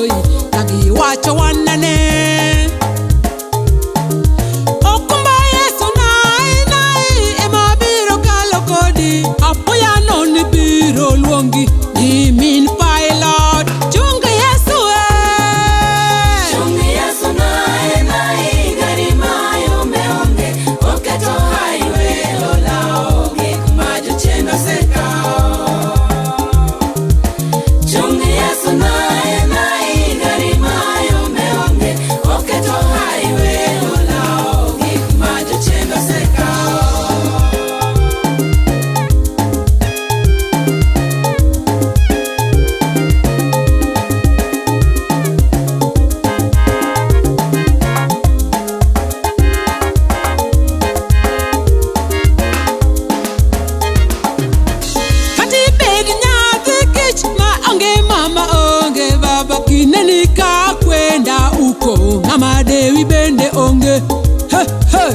loyi ka giwacho wanane. Okumba Yesu nai nai ema biro kalo kodi, apoya nono ibiro luongi ni min pilot. Chung Yesu e. Chung Yesu nae nae gari mayombe onge oketo highway olawo gik ma jochien osekawo. Chung Yesu nae nae gari mayombe onge oketo highway olawo gik ma jochien osekawo. Kata ibed nyathi kich ma onge mama onge baba, kineni ka kwenda uko ng'ama dewi bende onge. He, he.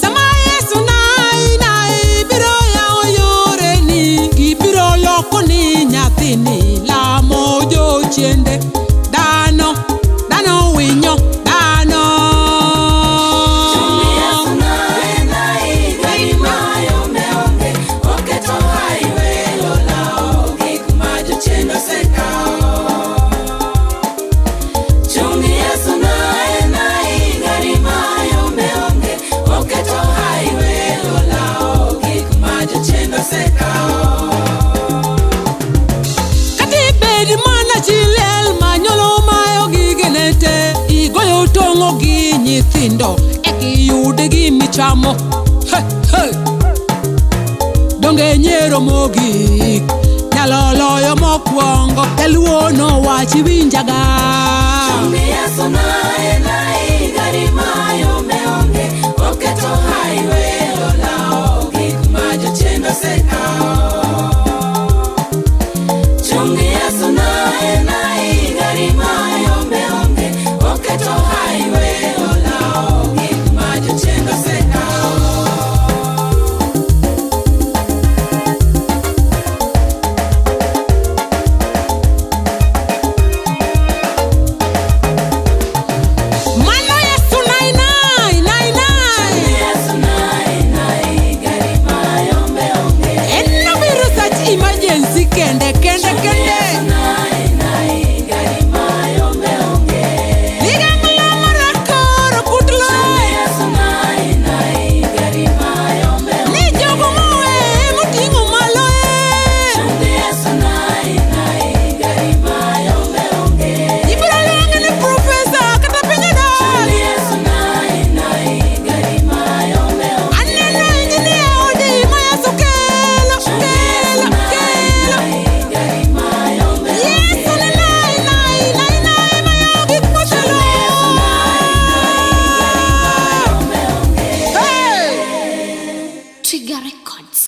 Sama Yesu nai nai biro yawo yoreni, gibiro loko ni nyathini lamo jochiende. Dhano, dhano winyo, dhano. Chung Yesu nae nae gari mayombe onge oketo highway olawo gik ma jochien osekawo. Chung Yesu nae nae gari mayombe onge oketo highway olawo gik ma jochien osekawo. Kata ibed mana chi liel manyolo mayo gigene te, igoyo tong'o gi nyithindo eka iyud gimichamo. He, he. Donge nyiero mogik nyalo loyo mokwongo, jaluo nowachi winjaga.